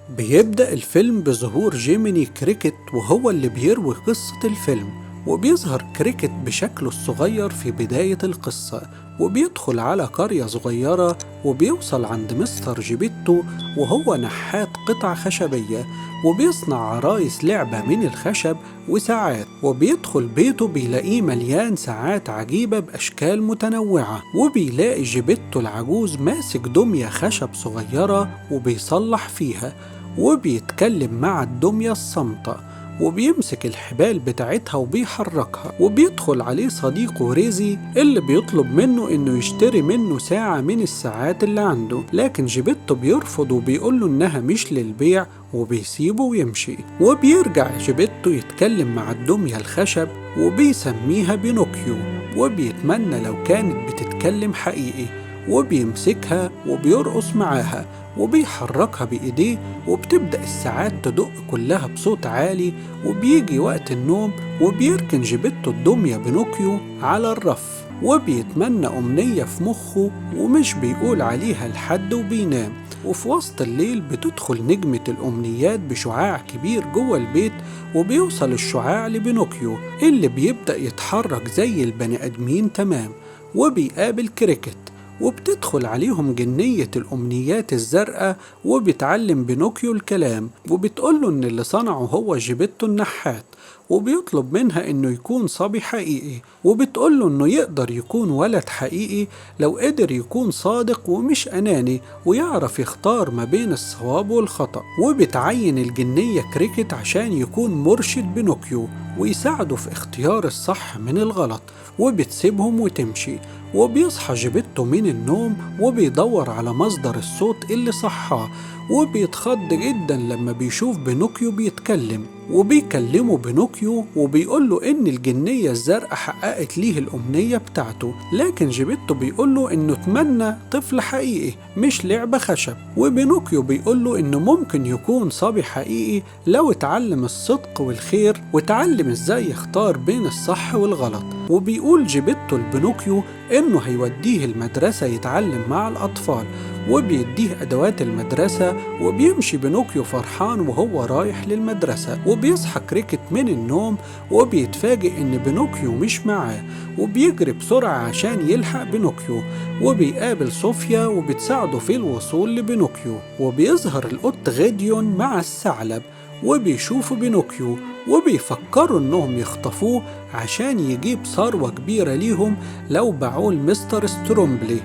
بيبدأ الفيلم بظهور جيميني كريكت وهو اللي بيروي قصة الفيلم، وبيظهر كريكت بشكله الصغير في بداية القصة، وبيدخل على قرية صغيرة وبيوصل عند مستر جيبيتو وهو نحات قطع خشبية وبيصنع عرايس لعبة من الخشب وساعات، وبيدخل بيته بيلاقيه مليان ساعات عجيبة بأشكال متنوعة، وبيلاقي جيبيتو العجوز ماسك دمية خشب صغيرة وبيصلح فيها، وبيتكلم مع الدمية الصامتة وبيمسك الحبال بتاعتها وبيحركها، وبيدخل عليه صديقه ريزي اللي بيطلب منه انه يشتري منه ساعة من الساعات اللي عنده، لكن جيبيتو بيرفض وبيقوله انها مش للبيع وبيسيبه ويمشي. وبيرجع جيبيتو يتكلم مع الدمية الخشب وبيسميها بينوكيو، وبيتمنى لو كانت بتتكلم حقيقي، وبيمسكها وبيرقص معاها وبيحركها بإيديه، وبتبدأ الساعات تدق كلها بصوت عالي. وبيجي وقت النوم وبيركن جيبيتو الدمية بينوكيو على الرف، وبيتمنى أمنية في مخه ومش بيقول عليها لحد وبينام. وفي وسط الليل بتدخل نجمة الأمنيات بشعاع كبير جوه البيت، وبيوصل الشعاع لبينوكيو اللي بيبدأ يتحرك زي البني آدمين تمام، وبيقابل كريكت، وبتدخل عليهم جنية الأمنيات الزرقاء وبتعلم بينوكيو الكلام، وبتقوله إن اللي صنعه هو جيبيتو النحات، وبيطلب منها إنه يكون صبي حقيقي، وبتقوله إنه يقدر يكون ولد حقيقي لو قدر يكون صادق ومش أناني ويعرف يختار ما بين الصواب والخطأ. وبتعين الجنية كريكت عشان يكون مرشد بينوكيو ويساعده في اختيار الصح من الغلط، وبتسيبهم وتمشي. وبيصحى جيبيتو من النوم وبيدور على مصدر الصوت اللي صحاه، وبيتخض جدا لما بيشوف بينوكيو بيتكلم، وبيكلمه بينوكيو وبيقوله إن الجنية الزرقاء حققت ليه الأمنية بتاعته، لكن جيبيتو بيقوله إنه اتمنى طفل حقيقي مش لعبة خشب. وبينوكيو بيقوله إنه ممكن يكون صبي حقيقي لو اتعلم الصدق والخير واتعلم إزاي يختار بين الصح والغلط. وبيقول جيبيتو لبينوكيو إنه هيوديه المدرسة يتعلم مع الأطفال، وبيديه أدوات المدرسة، وبيمشي بينوكيو فرحان وهو رايح للمدرسة. وبيصحى كريكت من النوم وبيتفاجئ إن بينوكيو مش معاه، وبيجري بسرعة عشان يلحق بينوكيو، وبيقابل صوفيا وبتساعده في الوصول لبينوكيو. وبيظهر القط غيديون مع الثعلب وبيشوفوا بينوكيو وبيفكروا انهم يخطفوه عشان يجيب ثروة كبيرة ليهم لو باعوه لمستر سترومبلي.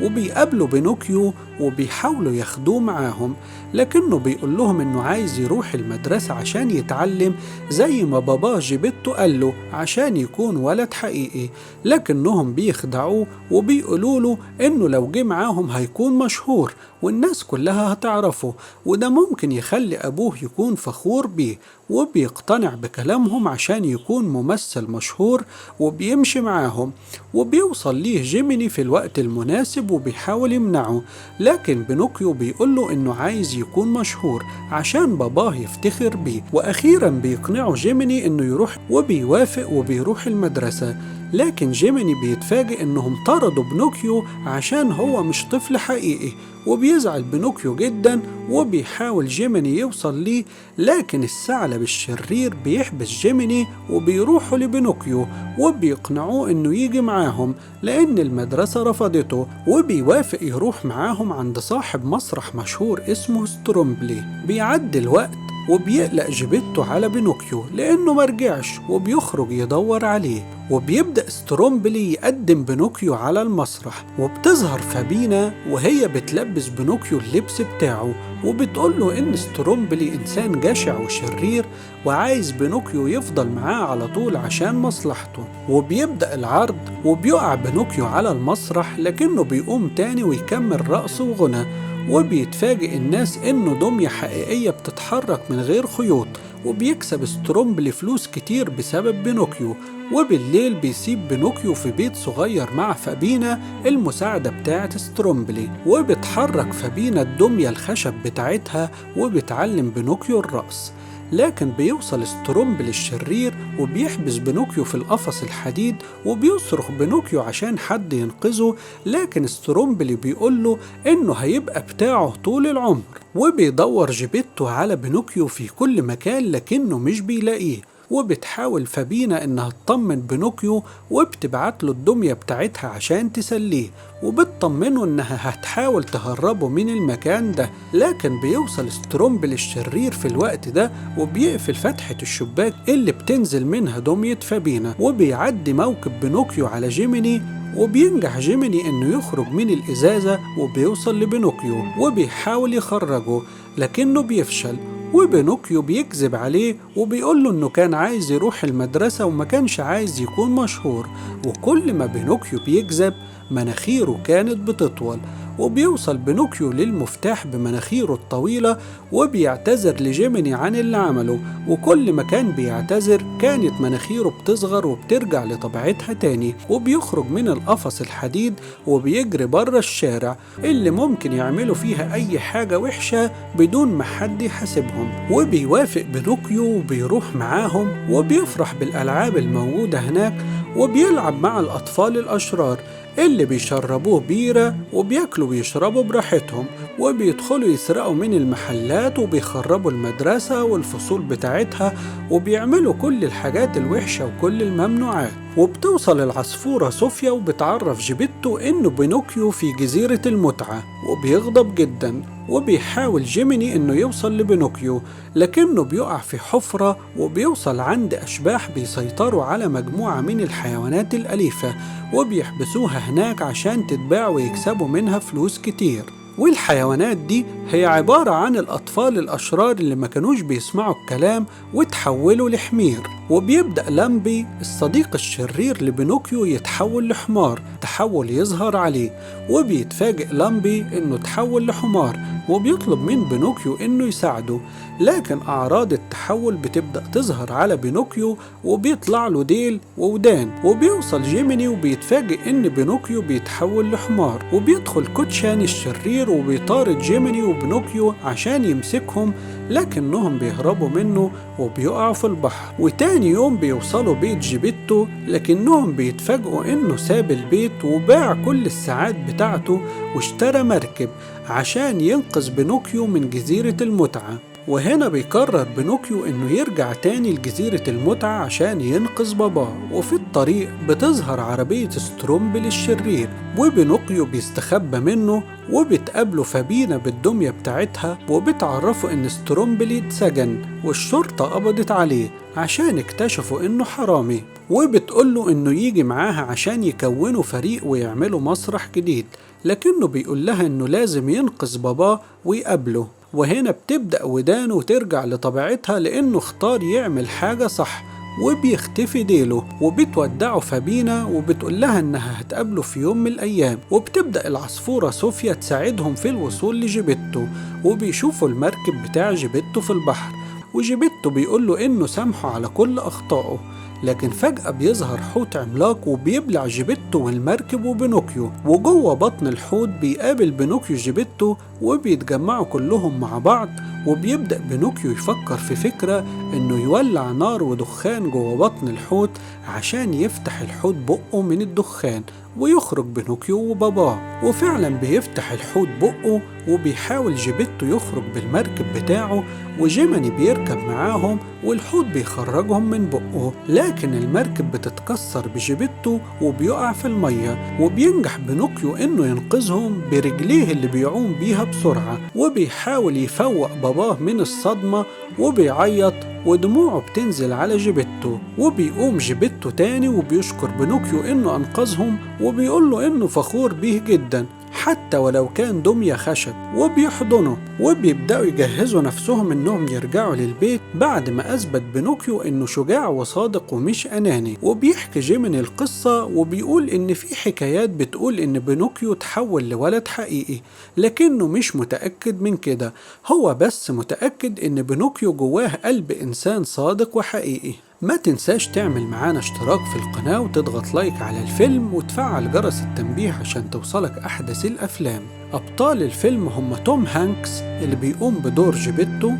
وبيقابلوا بينوكيو وبيحاولوا ياخدوه معاهم، لكنه بيقول لهم انه عايز يروح المدرسة عشان يتعلم زي ما باباه جيبيتو قال له عشان يكون ولد حقيقي، لكنهم بيخدعوه وبيقولوا له انه لو جه معاهم هيكون مشهور والناس كلها هتعرفه، وده ممكن يخلي ابوه يكون فخور بيه. وبيقتنع بكلامهم عشان يكون ممثل مشهور وبيمشي معاهم. وبيوصل ليه جيميني في الوقت المناسب وبيحاول يمنعه، لكن بينوكيو بيقوله انه عايز يكون مشهور عشان باباه يفتخر بيه. واخيرا بيقنعه جيميني انه يروح، وبيوافق وبيروح المدرسة، لكن جيميني بيتفاجئ انهم طردوا بينوكيو عشان هو مش طفل حقيقي، وبيزعل بينوكيو جدا وبيحاول جيميني يوصل ليه، لكن الثعلب الشرير بيحبس جيميني وبيروحوا لبينوكيو وبيقنعوه انه يجي معاهم لان المدرسة رفضته، وبيوافق يروح معاهم عند صاحب مسرح مشهور اسمه سترومبلي. بيعدي الوقت وبيقلق جيبيتو على بينوكيو لأنه مرجعش، وبيخرج يدور عليه. وبيبدأ سترومبلي يقدم بينوكيو على المسرح، وبتظهر فابينا وهي بتلبس بينوكيو اللبس بتاعه، وبتقوله إن سترومبلي إنسان جشع وشرير وعايز بينوكيو يفضل معاه على طول عشان مصلحته. وبيبدأ العرض وبيقع بينوكيو على المسرح، لكنه بيقوم تاني ويكمل رقص وغنى، وبيتفاجئ الناس إنه دمية حقيقية بتتحرك من غير خيوط، وبيكسب سترومبلي فلوس كتير بسبب بينوكيو. وبالليل بيسيب بينوكيو في بيت صغير مع فابينا المساعدة بتاعة سترومبلي، وبتحرك فابينا الدمية الخشب بتاعتها وبتعلم بينوكيو الرقص. لكن بيوصل سترومبلي الشرير وبيحبس بينوكيو في القفص الحديد، وبيصرخ بينوكيو عشان حد ينقذه، لكن سترومبلي بيقوله إنه هيبقى بتاعه طول العمر. وبيدور جيبيتو على بينوكيو في كل مكان لكنه مش بيلاقيه، وبتحاول فابينا انها تطمن بينوكيو وبتبعت له الدمية بتاعتها عشان تسليه، وبتطمنه انها هتحاول تهربه من المكان ده، لكن بيوصل سترومبل الشرير في الوقت ده وبيقفل فتحة الشباك اللي بتنزل منها دمية فابينا، وبيعدي موكب بينوكيو على جيميني، وبينجح جيميني انه يخرج من الازازة وبيوصل لبينوكيو وبيحاول يخرجه لكنه بيفشل، وبينوكيو بيكذب عليه وبيقوله انه كان عايز يروح المدرسة وما كانش عايز يكون مشهور، وكل ما بينوكيو بيكذب مناخيره كانت بتطول. وبيوصل بينوكيو للمفتاح بمناخيره الطويلة وبيعتذر لجيميني عن اللي عمله، وكل ما كان بيعتذر كانت مناخيره بتصغر وبترجع لطبيعتها تاني، وبيخرج من القفص الحديد وبيجري بره الشارع اللي ممكن يعملوا فيها أي حاجة وحشة بدون ما حد يحاسبهم. وبيوافق بينوكيو وبيروح معاهم وبيفرح بالألعاب الموجودة هناك، وبيلعب مع الأطفال الأشرار اللي بيشربوه بيرة وبياكلوا ويشربوا براحتهم، وبيدخلوا يسرقوا من المحلات وبيخربوا المدرسة والفصول بتاعتها وبيعملوا كل الحاجات الوحشة وكل الممنوعات. وبتوصل العصفورة صوفيا وبتعرف جيبيتو إنه بينوكيو في جزيرة المتعة، وبيغضب جدا، وبيحاول جيميني إنه يوصل لبينوكيو لكنه بيقع في حفرة وبيوصل عند أشباح بيسيطروا على مجموعة من الحيوانات الأليفة وبيحبسوها هناك عشان تتباع ويكسبوا منها فلوس كتير. والحيوانات دي هي عبارة عن الأطفال الأشرار اللي ما كانوش بيسمعوا الكلام وتحولوا لحمير. وبيبدأ لامبي الصديق الشرير لبينوكيو يتحول لحمار، تحول يظهر عليه، وبيتفاجئ لامبي إنه تحول لحمار وبيطلب من بينوكيو إنه يساعده، لكن أعراض التحول بتبدأ تظهر على بينوكيو وبيطلع له ديل وودان. وبيوصل جيميني وبيتفاجئ إن بينوكيو بيتحول لحمار، وبيدخل كوتشان الشرير وبيطارد جيميني وبينوكيو عشان يمسكهم لكنهم بيهربوا منه وبيقعوا في البحر. وتاني يوم بيوصلوا بيت جيبيتو لكنهم بيتفاجئوا إنه ساب البيت وباع كل الساعات بتاعته واشترى مركب عشان ينقذ بينوكيو من جزيرة المتعة. وهنا بيقرر بينوكيو انه يرجع تاني لجزيرة المتعة عشان ينقذ باباه. وفي الطريق بتظهر عربية سترومبل الشرير وبينوكيو بيستخبى منه، وبتقابله فابينا بالدمية بتاعتها وبتعرفه ان سترومبلي اتسجن والشرطة قبضت عليه عشان اكتشفوا انه حرامي، وبتقوله انه يجي معاها عشان يكونوا فريق ويعملوا مسرح جديد، لكنه بيقول لها انه لازم ينقذ باباه ويقابله. وهنا بتبدأ ودانه ترجع لطبيعتها لأنه اختار يعمل حاجة صح، وبيختفي ديله. وبتودعه فابينا وبتقول لها انها هتقابله في يوم من الايام. وبتبدأ العصفورة صوفيا تساعدهم في الوصول لجيبيتو، وبيشوفوا المركب بتاع جيبيتو في البحر، وجيبيتو بيقوله انه سامحه على كل اخطائه، لكن فجأة بيظهر حوت عملاق وبيبلع جيبيتو والمركب وبينوكيو. وجوه بطن الحوت بيقابل بينوكيو جيبيتو وبيتجمعوا كلهم مع بعض، وبيبدأ بينوكيو يفكر في فكرة انه يولع نار ودخان جوه بطن الحوت عشان يفتح الحوت بقه من الدخان ويخرج بينوكيو وباباه. وفعلا بيفتح الحوت بقه وبيحاول جيبيتو يخرج بالمركب بتاعه، وجيميني بيركب معاهم والحوت بيخرجهم من بقه، لكن المركب بتتكسر بجيبيتو وبيقع في المية. وبينجح بينوكيو انه ينقذهم برجليه اللي بيعوم بيها بسرعة، وبيحاول يفوق باباه من الصدمة وبيعيط ودموعه بتنزل على جيبيتو. وبيقوم جيبيتو تاني وبيشكر بينوكيو انه انقذهم، وبيقول له انه فخور بيه جدا حتى ولو كان دمية خشب، وبيحضنه. وبيبدأوا يجهزوا نفسهم انهم يرجعوا للبيت بعد ما اثبت بينوكيو انه شجاع وصادق ومش اناني. وبيحكي جيميني القصة وبيقول ان في حكايات بتقول ان بينوكيو تحول لولد حقيقي، لكنه مش متأكد من كده، هو بس متأكد ان بينوكيو جواه قلب انسان صادق وحقيقي. ما تنساش تعمل معانا اشتراك في القناة وتضغط لايك على الفيلم وتفعل جرس التنبيه عشان توصلك أحدث الأفلام. أبطال الفيلم هم توم هانكس اللي بيقوم بدور جيبيتو،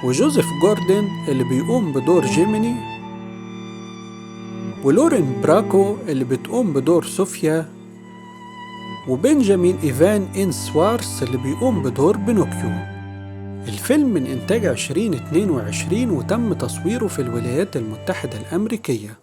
وجوزيف جوردن اللي بيقوم بدور جيميني، ولورين براكو اللي بتقوم بدور صوفيا، وبنجامين إيفان إنسوارس اللي بيقوم بدور بينوكيو. الفيلم من إنتاج 2022 وتم تصويره في الولايات المتحدة الأمريكية.